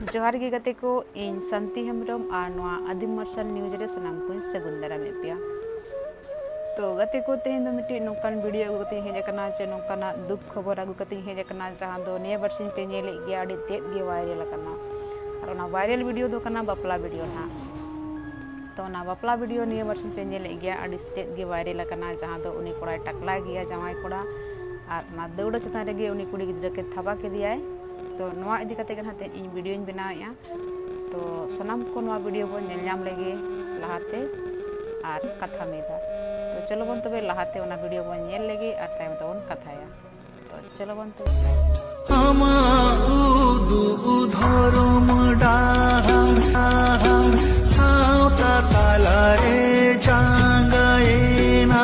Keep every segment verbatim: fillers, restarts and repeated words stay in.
ᱡᱚᱦᱟᱨ ᱜᱮ ᱜᱟᱛᱮ ᱠᱚ, ᱤᱧ ᱥᱟᱱᱛᱤ ᱦᱮᱢᱵᱨᱚᱢ ᱟᱨ ᱱᱚᱣᱟ ᱟᱹᱫᱤᱢ ᱢᱟᱨᱥᱟᱞ ᱱᱤᱭᱩᱡᱽ ᱨᱮ ᱥᱟᱱᱟᱢ ᱠᱚᱧ ᱥᱟᱹᱜᱩᱱ ᱫᱟᱨᱟᱢᱮᱫ ᱯᱮᱭᱟ᱾ ᱛᱚ ᱜᱟᱛᱮ ᱠᱚ, ᱛᱮᱦᱮᱧ ᱫᱚ ᱢᱤᱫᱴᱤᱡ ᱱᱚᱝᱠᱟᱱ ᱵᱷᱤᱰᱤᱭᱳ ᱟᱹᱜᱩ ᱠᱟᱛᱮᱧ ᱦᱮᱡ ᱟᱠᱟᱱᱟ ᱡᱮ ᱱᱚᱝᱠᱟᱱᱟᱜ ᱫᱩᱠ ᱠᱷᱚᱵᱚᱨ ᱟᱹᱜᱩ ᱠᱟᱛᱮᱧ ᱦᱮᱡ ᱟᱠᱟᱱᱟ, ᱡᱟᱦᱟᱸ ᱫᱚ ᱱᱤᱭᱟᱹ ᱵᱟᱨᱥᱤᱧ ᱯᱮ ᱧᱮᱞᱮᱫ ᱜᱮᱭᱟ, ᱟᱹᱰᱤ ᱛᱮᱫ ᱜᱮ ᱵᱷᱟᱭᱨᱟᱞ ᱟᱠᱟᱱᱟ᱾ ᱟᱨ ᱚᱱᱟ ᱵᱷᱟᱭᱨᱟᱞ ᱵᱷᱤᱰᱤᱭᱳ ᱫᱚ ᱠᱟᱱᱟ ᱵᱟᱯᱞᱟ ᱵᱷᱤᱰᱤᱭᱳ ᱱᱟᱦᱟᱜ᱾ ᱛᱚ ᱚᱱᱟ ᱵᱟᱯᱞᱟ ᱵᱷᱤᱰᱤᱭᱳ ᱱᱤᱭᱟᱹ ᱵᱟᱨᱥᱤᱧ ᱯᱮ ᱧᱮᱞᱮᱫ ᱜᱮᱭᱟ, ᱟᱹᱰᱤ ᱛᱮᱫ ᱜᱮ ᱵᱷᱟᱭᱨᱟᱞ ᱟᱠᱟᱱᱟ, ᱡᱟᱦᱟᱸ ᱫᱚ ᱩᱱᱤ ᱠᱚᱲᱟᱭ ᱴᱟᱠᱞᱟ ᱜᱮᱭᱟ, ᱡᱟᱶᱟᱭ ᱠᱚᱲᱟ, ᱟᱨ ᱚᱱᱟ ᱫᱟᱹᱣᱲᱟᱹ ᱪᱮᱛᱟᱱ ᱨᱮᱜᱮ ᱩᱱᱤ ᱠᱩᱲᱤ ᱜᱤᱫᱽᱨᱟᱹ ᱠᱮ ᱛᱷᱟᱯᱟ ᱠᱮᱫᱮᱭᱟᱭ᱾ ᱛᱚ ᱱᱚᱣᱟ ᱤᱫᱤ ᱠᱟᱛᱮ ᱜᱮ ᱱᱟᱦᱟᱜ ᱛᱮᱦᱮᱧ ᱤᱧ ᱵᱷᱤᱰᱤᱭᱳᱧ ᱵᱮᱱᱟᱣᱮᱫᱼᱟ᱾ ᱛᱚ ᱥᱟᱱᱟᱢ ᱠᱚ ᱱᱚᱣᱟ ᱵᱷᱤᱰᱤᱭᱳ ᱵᱚᱱ ᱧᱮᱞ ᱧᱟᱢ ᱞᱮᱜᱮ ᱞᱟᱦᱟᱛᱮ ᱟᱨ ᱠᱟᱛᱷᱟ ᱢᱤᱫᱟ᱾ ᱛᱚ ᱪᱚᱞᱚ ᱵᱚᱱ ᱛᱚᱵᱮ ᱞᱟᱦᱟᱛᱮ ᱚᱱᱟ ᱵᱷᱤᱰᱤᱭᱳ ᱵᱚᱱ ᱧᱮᱞ ᱞᱮᱜᱮ ᱟᱨ ᱛᱟᱭᱚᱢ ᱛᱮᱵᱚᱱ ᱠᱟᱛᱷᱟᱭᱟ᱾ ᱛᱚ ᱪᱚᱞᱚ ᱵᱚᱱ ᱛᱚᱵᱮ᱾ ᱟᱢᱟᱜ ᱩᱫᱩᱜ ᱫᱷᱚᱨᱚᱢ ᱰᱟᱦᱟᱨ, ᱥᱟᱶᱛᱟ ᱛᱟᱞᱟᱨᱮ ᱪᱟᱸᱜᱟᱭᱮᱱᱟ᱾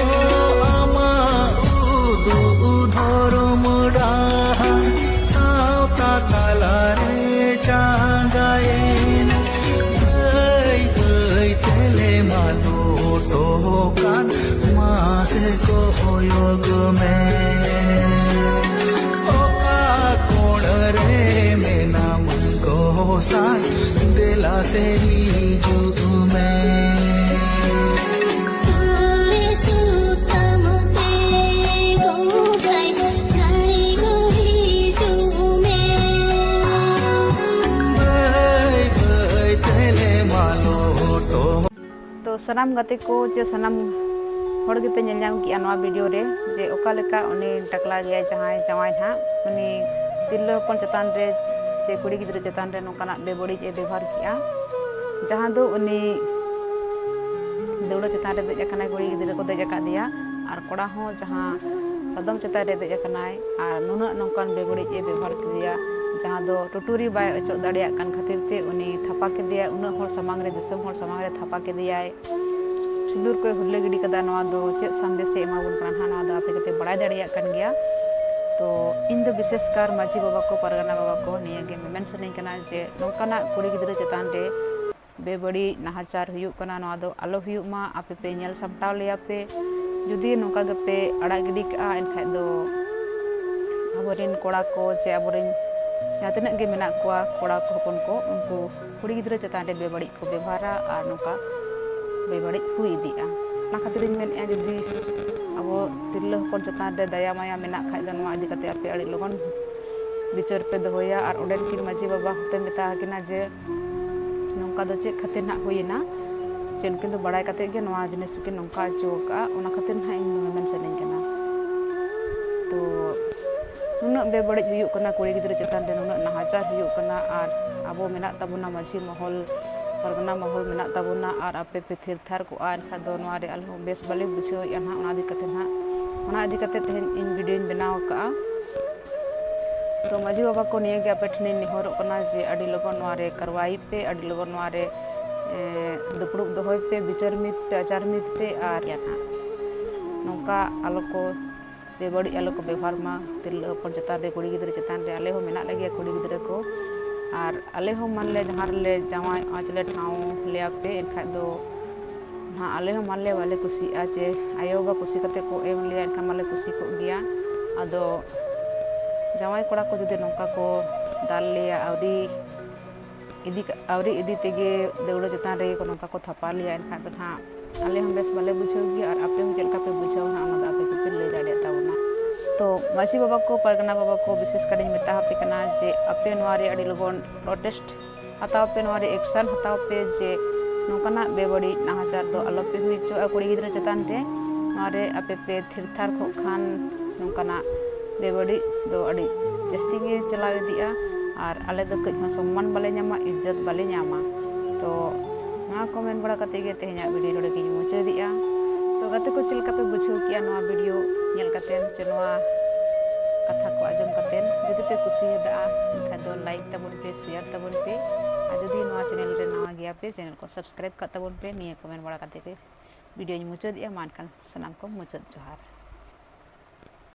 ᱚ ᱟᱢᱟᱜ ᱩᱫᱩᱜ ᱫᱷᱚᱨᱚᱢ ᱰᱟᱦᱟᱨ, ᱥᱟᱶᱛᱟ ᱛᱟᱞᱟᱨᱮ ᱪᱟᱸᱜᱟᱭᱮᱱᱟ᱾ ᱵᱟᱹᱭ ᱵᱟᱹᱭ ᱛᱮᱞᱮ ᱢᱟᱞᱚᱴᱚᱜ ᱠᱟᱱ, ᱢᱟᱥᱮ ᱠᱚᱭᱚᱜ ᱢᱮ᱾ ᱚᱠᱟ ᱠᱚᱬ ᱨᱮ ᱢᱮᱱᱟᱢ ᱜᱚᱸᱥᱟᱭ, ᱫᱮᱞᱟ ᱥᱮ ᱦᱤᱡᱩᱜ ᱢᱮ᱾ ᱛᱩᱲᱤ ᱥᱩᱛᱟᱹᱢ ᱛᱮ ᱜᱚᱸᱥᱟᱭ ᱠᱷᱟᱹᱲᱤ ᱜᱚ ᱦᱤᱡᱩᱜ ᱢᱮ᱾ ᱵᱟᱹᱭ ᱵᱟᱹᱭ ᱛᱮᱞᱮ ᱢᱟᱞᱚᱴᱚᱜ᱾ ᱛᱚ ᱥᱟᱱᱟᱢ ᱜᱟᱛᱮ ᱠᱚ ᱪᱮ ᱥᱟᱱᱟᱢ ᱦᱚᱲ ᱜᱮᱯᱮ ᱧᱮᱞ ᱧᱟᱢ ᱠᱮᱜᱼᱟ ᱱᱚᱣᱟ ᱵᱷᱤᱰᱤᱭᱳ ᱨᱮ ᱡᱮ ᱚᱠᱟ ᱞᱮᱠᱟ ᱩᱱᱤ ᱴᱟᱠᱞᱟ ᱜᱮᱭᱟᱭ ᱡᱟᱦᱟᱸᱭ ᱡᱟᱶᱟᱭ ᱱᱟᱦᱟᱜ, ᱩᱱᱤ ᱛᱤᱨᱞᱟᱹ ᱦᱚᱯᱚᱱ ᱪᱮᱛᱟᱱ ᱨᱮ ᱪᱮ ᱠᱩᱲᱤ ᱜᱤᱫᱽᱨᱟᱹ ᱪᱮᱛᱟᱱ ᱨᱮ ᱱᱚᱝᱠᱟᱱᱟᱜ ᱵᱮᱵᱟᱹᱲᱤᱡ ᱮ ᱵᱮᱵᱚᱦᱟᱨ ᱠᱮᱜᱼᱟ, ᱡᱟᱦᱟᱸ ᱫᱚ ᱩᱱᱤ ᱫᱟᱹᱣᱲᱟᱹ ᱪᱮᱛᱟᱱ ᱨᱮ ᱫᱮᱡ ᱟᱠᱟᱱᱟᱭ, ᱠᱩᱲᱤ ᱜᱤᱫᱽᱨᱟᱹ ᱠᱚ ᱫᱮᱡ ᱟᱠᱟᱫᱮᱭᱟ, ᱟᱨ ᱠᱚᱲᱟ ᱦᱚᱸ ᱡᱟᱦᱟᱸ ᱥᱟᱫᱚᱢ ᱪᱮᱛᱟᱱ ᱨᱮ ᱫᱮᱡ ᱟᱠᱟᱱᱟᱭ, ᱟᱨ ᱱᱩᱱᱟᱹᱜ ᱱᱚᱝᱠᱟᱱ ᱵᱮᱵᱟᱹᱲᱤᱡ ᱮ ᱵᱮᱵᱚᱦᱟᱨ ᱠᱮᱫᱮᱭᱟ, ᱡᱟᱦᱟᱸ ᱫᱚ ᱴᱩᱴᱩᱨᱤ ᱵᱟᱭ ᱚᱪᱚᱜ ᱫᱟᱲᱮᱭᱟᱜ ᱠᱟᱱ ᱠᱷᱟᱹᱛᱤᱨ ᱛᱮ ᱩᱱᱤ ᱛᱷᱟᱯᱟ ᱠᱮᱫᱮᱭᱟᱭ, ᱩᱱᱟᱹᱜ ᱦᱚᱲ ᱥᱟᱢᱟᱝ ᱨᱮ, ᱫᱤᱥᱚᱢ ᱦᱚᱲ ᱥᱟᱢᱟᱝ ᱨᱮ ᱛᱷᱟᱯᱟ ᱠᱮᱫᱮᱭᱟᱭ᱾ ᱥᱤᱸᱫᱩᱨ ᱠᱚᱭ ᱦᱩᱨᱞᱟᱹ ᱜᱤᱰᱤ ᱠᱟᱫᱟ, ᱱᱚᱣᱟ ᱫᱚ ᱪᱮᱫ ᱥᱟᱸᱫᱮᱥ ᱮ ᱮᱢᱟ ᱵᱚᱱ ᱠᱟᱱᱟ ᱱᱟᱦᱟᱜ, ᱱᱚᱣᱟ ᱫᱚ ᱟᱯᱮ ᱫᱚᱯᱮ ᱵᱟᱲᱟᱭ ᱫᱟᱲᱮᱭᱟᱜ ᱠᱟᱱ ᱜᱮᱭᱟ᱾ ᱛᱚ ᱤᱧ ᱫᱚ ᱵᱤᱥᱮᱥ ᱠᱟᱨ ᱢᱟᱹᱡᱷᱤ ᱵᱟᱵᱟ ᱠᱚ, ᱯᱟᱨᱜᱟᱱᱟ ᱵᱟᱵᱟ ᱠᱚ ᱱᱤᱭᱟᱹ ᱜᱮ ᱢᱮᱢᱮᱱ ᱥᱟᱱᱟᱧ ᱠᱟᱱᱟ ᱡᱮ ᱱᱚᱝᱠᱟᱱᱟᱜ ᱠᱩᱲᱤ ᱜᱤᱫᱽᱨᱟᱹ ᱪᱮᱛᱟᱱ ᱨᱮ ᱵᱮᱵᱟᱹᱲᱤᱡ ᱱᱟᱦᱟᱪᱟᱨ ᱦᱩᱭᱩᱜ ᱠᱟᱱᱟ, ᱱᱚᱣᱟ ᱫᱚ ᱟᱞᱚ ᱦᱩᱭᱩᱜ ᱢᱟ, ᱟᱯᱮ ᱯᱮ ᱧᱮᱞ ᱥᱟᱢᱴᱟᱣ ᱞᱮᱭᱟ ᱯᱮ᱾ ᱡᱩᱫᱤ ᱱᱚᱝᱠᱟ ᱜᱮᱯᱮ ᱟᱲᱟᱜ ᱜᱤᱰᱤ ᱠᱟᱜᱼᱟ, ᱮᱱᱠᱷᱟᱡ ᱫᱚ ᱟᱵᱚᱨᱮᱱ ᱠᱚᱲᱟ ᱠᱚ ᱪᱮ ᱟᱵᱚᱨᱮᱱ ᱡᱟᱦᱟᱸ ᱛᱤᱱᱟᱹᱜ ᱜᱮ ᱢᱮᱱᱟᱜ ᱠᱚᱣᱟ, ᱠᱚᱲᱟ ᱠᱚ, ᱦᱚᱯᱚᱱ ᱠᱚ, ᱩᱱᱠᱩ ᱠᱩᱲᱤ ᱜᱤᱫᱽᱨᱟᱹ ᱪᱮᱛᱟᱱ ᱨᱮ ᱵᱮᱵᱟᱹᱲᱤᱡ ᱠᱚ ᱵᱮᱵᱚᱦᱟᱨᱟ ᱟᱨ ᱱᱚᱝᱠᱟ ᱵᱮᱵᱟᱹᱲᱤᱡ ᱦᱩᱭ ᱤᱫᱤᱜᱼᱟ᱾ ᱚᱱᱟ ᱠᱷᱟᱹᱛᱤᱨᱤᱧ ᱢᱮᱱᱮᱫᱼᱟ, ᱡᱩᱫᱤ ᱟᱵᱚ ᱛᱤᱨᱞᱟᱹ ᱦᱚᱯᱚᱱ ᱪᱮᱛᱟᱱ ᱨᱮ ᱫᱟᱭᱟ ᱢᱟᱭᱟ ᱢᱮᱱᱟᱜ ᱠᱷᱟᱡ ᱫᱚ, ᱱᱚᱣᱟ ᱤᱫᱤ ᱠᱟᱛᱮ ᱟᱯᱮ ᱟᱹᱰᱤ ᱞᱚᱜᱚᱱ ᱵᱤᱪᱟᱹᱨ ᱯᱮ ᱫᱚᱦᱚᱭᱟ ᱟᱨ ᱚᱸᱰᱮᱱ ᱠᱤᱱ ᱢᱟᱹᱡᱷᱤ ᱵᱟᱵᱟ ᱦᱚᱸᱯᱮ ᱢᱮᱛᱟ ᱟᱹᱠᱤᱱᱟ ᱡᱮ ᱱᱚᱝᱠᱟ ᱫᱚ ᱪᱮᱫ ᱠᱷᱟᱹᱛᱤᱨ ᱱᱟᱦᱟᱜ ᱦᱩᱭᱮᱱᱟ, ᱡᱮ ᱩᱱᱠᱤᱱ ᱫᱚ ᱵᱟᱲᱟᱭ ᱠᱟᱛᱮ ᱜᱮ ᱱᱚᱣᱟ ᱡᱤᱱᱤᱥ ᱠᱤᱱ ᱱᱚᱝᱠᱟ ᱦᱚᱪᱚ ᱟᱠᱟᱫᱼᱟ, ᱚᱱᱟ ᱠᱷᱟᱹᱛᱤᱨ ᱱᱟᱦᱟᱜ ᱤᱧ ᱫᱚᱢᱮ ᱢᱮᱱ ᱥᱟᱱᱟᱧ ᱠᱟᱱᱟ᱾ ᱛᱚ ᱱᱩᱱᱟᱹᱜ ᱵᱮᱵᱟᱹᱲᱤᱡ ᱦᱩᱭᱩᱜ ᱠᱟᱱᱟ, ᱠᱩᱲᱤ ᱜᱤᱫᱽᱨᱟᱹ ᱪᱮᱛᱟᱱ ᱨᱮ ᱱᱩᱱᱟᱹᱜ ᱱᱟᱦᱟᱪᱟᱨ ᱦᱩᱭᱩᱜ ᱠᱟᱱᱟ, ᱟᱨ ᱟᱵᱚ ᱢᱮᱱᱟᱜ ᱛᱟᱵᱚᱱᱟ, ᱢᱟᱹᱡᱷᱤ ᱢᱚᱦᱚᱞ, ᱯᱟᱨᱜᱟᱱᱟ ᱢᱚᱦᱚᱞ ᱢᱮᱱᱟᱜ ᱛᱟᱵᱚᱱᱟ, ᱟᱨ ᱟᱯᱮ ᱯᱮ ᱛᱷᱤᱨ ᱛᱷᱟᱨ ᱠᱚᱜᱼᱟ, ᱮᱱᱠᱷᱟᱱ ᱫᱚ ᱱᱚᱣᱟ ᱨᱮ ᱟᱞᱮ ᱦᱚᱸ ᱵᱮᱥ ᱵᱟᱞᱮ ᱵᱩᱡᱷᱟᱹᱣᱮᱫᱼᱟ ᱱᱟᱦᱟᱜ᱾ ᱚᱱᱟ ᱤᱫᱤ ᱠᱟᱛᱮ ᱱᱟᱦᱟᱜ, ᱚᱱᱟ ᱤᱫᱤ ᱠᱟᱛᱮ ᱛᱮᱦᱮᱧ ᱤᱧ ᱵᱷᱤᱰᱤᱭᱳᱧ ᱵᱮᱱᱟᱣ ᱟᱠᱟᱫᱼᱟ᱾ ᱛᱚ ᱢᱟᱹᱡᱷᱤ ᱵᱟᱵᱟ ᱠᱚ, ᱱᱤᱭᱟᱹ ᱜᱮ ᱟᱯᱮ ᱴᱷᱮᱱᱤᱧ ᱱᱮᱦᱚᱨᱚᱜ ᱠᱟᱱᱟ ᱡᱮ ᱟᱹᱰᱤ ᱞᱚᱜᱚᱱ ᱱᱚᱣᱟ ᱨᱮ ᱠᱟᱨᱣᱟᱭ ᱯᱮ, ᱟᱹᱰᱤ ᱞᱚᱜᱚᱱ ᱱᱚᱣᱟ ᱨᱮ, ᱮ, ᱫᱩᱯᱲᱩᱵ ᱫᱚᱦᱚᱭ ᱯᱮ, ᱵᱤᱪᱟᱹᱨ ᱢᱤᱫ ᱯᱮ, ᱟᱪᱟᱨ ᱢᱤᱫ ᱯᱮ, ᱟᱨ ᱱᱟᱦᱟᱜ ᱱᱚᱝᱠᱟ ᱟᱞᱚ ᱠᱚ ᱵᱮᱵᱟᱹᱲᱤᱡ ᱟᱞᱚ ᱠᱚ ᱵᱮᱵᱚᱦᱟᱨ ᱢᱟ ᱛᱤᱨᱞᱟᱹ ᱦᱚᱯᱚᱱ ᱪᱮᱛᱟᱱ ᱨᱮ, ᱠᱩᱲᱤ ᱜᱤᱫᱽᱨᱟᱹ ᱪᱮᱛᱟᱱ ᱨᱮ᱾ ᱟᱞᱮ ᱦᱚᱸ ᱢᱮᱱᱟᱜ ᱞᱮᱜᱮᱭᱟ ᱠᱩᱲᱤ ᱜᱤᱫᱽᱨᱟᱹ ᱠᱚ, ᱟᱨ ᱟᱞᱮ ᱦᱚᱸ ᱢᱟᱱᱞᱮ ᱡᱟᱦᱟᱸ ᱨᱮᱞᱮ ᱡᱟᱶᱟᱭ ᱟᱸᱪ ᱞᱮ ᱴᱷᱟᱶ ᱞᱮᱭᱟ ᱯᱮ, ᱮᱱᱠᱷᱟᱡ ᱫᱚ ᱱᱟᱦᱟᱜ ᱟᱞᱮ ᱦᱚᱸ ᱢᱟᱱᱞᱮ ᱵᱟᱞᱮ ᱠᱩᱥᱤᱜᱼᱟ ᱡᱮ ᱟᱭᱳᱼᱵᱟᱵᱟ ᱠᱩᱥᱤ ᱠᱟᱛᱮ ᱠᱚ ᱮᱢ ᱞᱮᱭᱟ, ᱮᱱᱠᱷᱟᱱ ᱢᱟᱞᱮ ᱠᱩᱥᱤ ᱠᱚᱜ ᱜᱮᱭᱟ᱾ ᱟᱫᱚ ᱡᱟᱶᱟᱭ ᱠᱚᱲᱟ ᱠᱚ ᱡᱩᱫᱤ ᱱᱚᱝᱠᱟ ᱠᱚ ᱫᱟᱞ ᱞᱮᱭᱟ, ᱟᱹᱣᱨᱤ ᱤᱫᱤ ᱠᱟ-, ᱟᱹᱣᱨᱤ ᱤᱫᱤ ᱛᱮᱜᱮ ᱫᱟᱹᱣᱲᱟᱹ ᱪᱮᱛᱟᱱ ᱨᱮᱜᱮ ᱠᱚ ᱱᱚᱝᱠᱟ ᱠᱚ ᱛᱷᱟᱯᱟ ᱞᱮᱭᱟ, ᱮᱱᱠᱷᱟᱱ ᱫᱚ ᱱᱟᱦᱟᱜ ᱟᱞᱮ ᱦᱚᱸ ᱵᱮᱥ ᱵᱟᱞᱮ ᱵᱩᱡᱷᱟᱹᱣ ᱜᱮᱭᱟ᱾ ᱟᱨ ᱟᱯᱮ ᱦᱚᱸ ᱪᱮᱫ ᱞᱮᱠᱟ ᱯᱮ ᱵᱩᱡᱷᱟᱹᱣᱟ ᱱᱟᱦᱟᱜ, ᱚᱱᱟ ᱫᱚ ᱟᱯᱮ ᱜᱮᱯᱮ ᱞᱟᱹᱭ ᱫᱟᱲᱮᱭᱟᱜ ᱛᱟᱵᱚᱱᱟ᱾ ᱛᱚ ᱢᱟᱹᱡᱷᱤ ᱵᱟᱵᱟ ᱠᱚ, ᱯᱟᱨᱜᱟᱱᱟ ᱵᱟᱵᱟ ᱠᱚ, ᱵᱤᱥᱮᱥ ᱠᱟᱨᱤᱧ ᱢᱮᱛᱟ ᱟᱯᱮ ᱠᱟᱱᱟ ᱡᱮ ᱟᱯᱮ ᱱᱚᱣᱟ ᱨᱮ ᱟᱹᱰᱤ ᱞᱚᱜᱚᱱ ᱯᱨᱚᱴᱮᱥᱴ ᱦᱟᱛᱟᱣ ᱯᱮ, ᱱᱚᱣᱟ ᱨᱮ ᱮᱠᱥᱚᱱ ᱦᱟᱛᱟᱣ ᱯᱮ ᱡᱮ ᱱᱚᱝᱠᱟᱱᱟᱜ ᱵᱮᱵᱟᱹᱲᱤᱡ ᱱᱟᱦᱟᱪᱟᱨ ᱫᱚ ᱟᱞᱚ ᱯᱮ ᱦᱩᱭ ᱦᱚᱪᱚᱣᱟᱜᱼᱟ ᱠᱩᱲᱤ ᱜᱤᱫᱽᱨᱟᱹ ᱪᱮᱛᱟᱱ ᱨᱮ᱾ ᱱᱚᱣᱟ ᱨᱮ ᱟᱯᱮ ᱯᱮ ᱛᱷᱤᱨ ᱛᱷᱟᱨ ᱠᱚᱜ ᱠᱷᱟᱱ ᱱᱚᱝᱠᱟᱱᱟᱜ ᱵᱮᱵᱟᱹᱲᱤᱡ ᱫᱚ ᱟᱹᱰᱤ ᱡᱟᱹᱥᱛᱤ ᱜᱮ ᱪᱟᱞᱟᱣ ᱤᱫᱤᱜᱼᱟ, ᱟᱨ ᱟᱞᱮ ᱫᱚ ᱠᱟᱹᱡ ᱦᱚᱸ ᱥᱚᱢᱢᱟᱱ ᱵᱟᱞᱮ ᱧᱟᱢᱟ, ᱤᱡᱽᱡᱚᱛ ᱵᱟᱞᱮ ᱧᱟᱢᱟ᱾ ᱛᱚ ᱱᱚᱣᱟ ᱠᱚ ᱢᱮᱱ ᱵᱟᱲᱟ ᱠᱟᱛᱮ ᱜᱮ ᱛᱮᱦᱮᱧᱟᱜ ᱵᱷᱤᱰᱤᱭᱳ ᱱᱚᱰᱮ ᱜᱤᱧ ᱢᱩᱪᱟᱹᱫᱮᱜᱼᱟ᱾ ᱛᱚ ᱜᱟᱛᱮ ᱠᱚ, ᱪᱮᱫ ᱞᱮᱠᱟ ᱯᱮ ᱵᱩᱡᱷᱟᱹᱣ ᱠᱮᱜᱼᱟ ᱱᱚᱣᱟ ᱵᱷᱤᱰᱤᱭᱳ ᱧᱮᱞ ᱠᱟᱛᱮ, ᱪᱮ ᱱᱚᱣᱟ ᱠᱟᱛᱷᱟ ᱠᱚ ᱟᱸᱡᱚᱢ ᱠᱟᱛᱮ? ᱡᱩᱫᱤ ᱯᱮ ᱠᱩᱥᱤᱭᱟᱫᱟ ᱮᱱᱠᱷᱟᱱ ᱫᱚ ᱞᱟᱭᱤᱠ ᱛᱟᱵᱚᱱ ᱯᱮ, ᱥᱮᱭᱟᱨ ᱛᱟᱵᱚᱱ ᱯᱮ, ᱟᱨ ᱡᱩᱫᱤ ᱱᱚᱣᱟ ᱪᱮᱱᱮᱞ ᱨᱮ ᱱᱟᱣᱟ ᱜᱮᱭᱟ ᱯᱮ, ᱪᱮᱱᱮᱞ ᱠᱚ ᱥᱟᱵᱥᱠᱨᱟᱭᱤᱵ ᱠᱟᱜ ᱛᱟᱵᱚᱱ ᱯᱮ᱾ ᱱᱤᱭᱟᱹ ᱠᱚ ᱢᱮᱱ ᱵᱟᱲᱟ ᱠᱟᱛᱮ ᱜᱮ ᱵᱷᱤᱰᱤᱭᱳᱧ ᱢᱩᱪᱟᱹᱫᱮᱜᱼᱟ᱾ ᱢᱟ ᱮᱱᱠᱷᱟᱱ ᱥᱟᱱᱟᱢ ᱠᱚ ᱢᱩᱪᱟᱹᱫ ᱡᱚᱦᱟᱨ᱾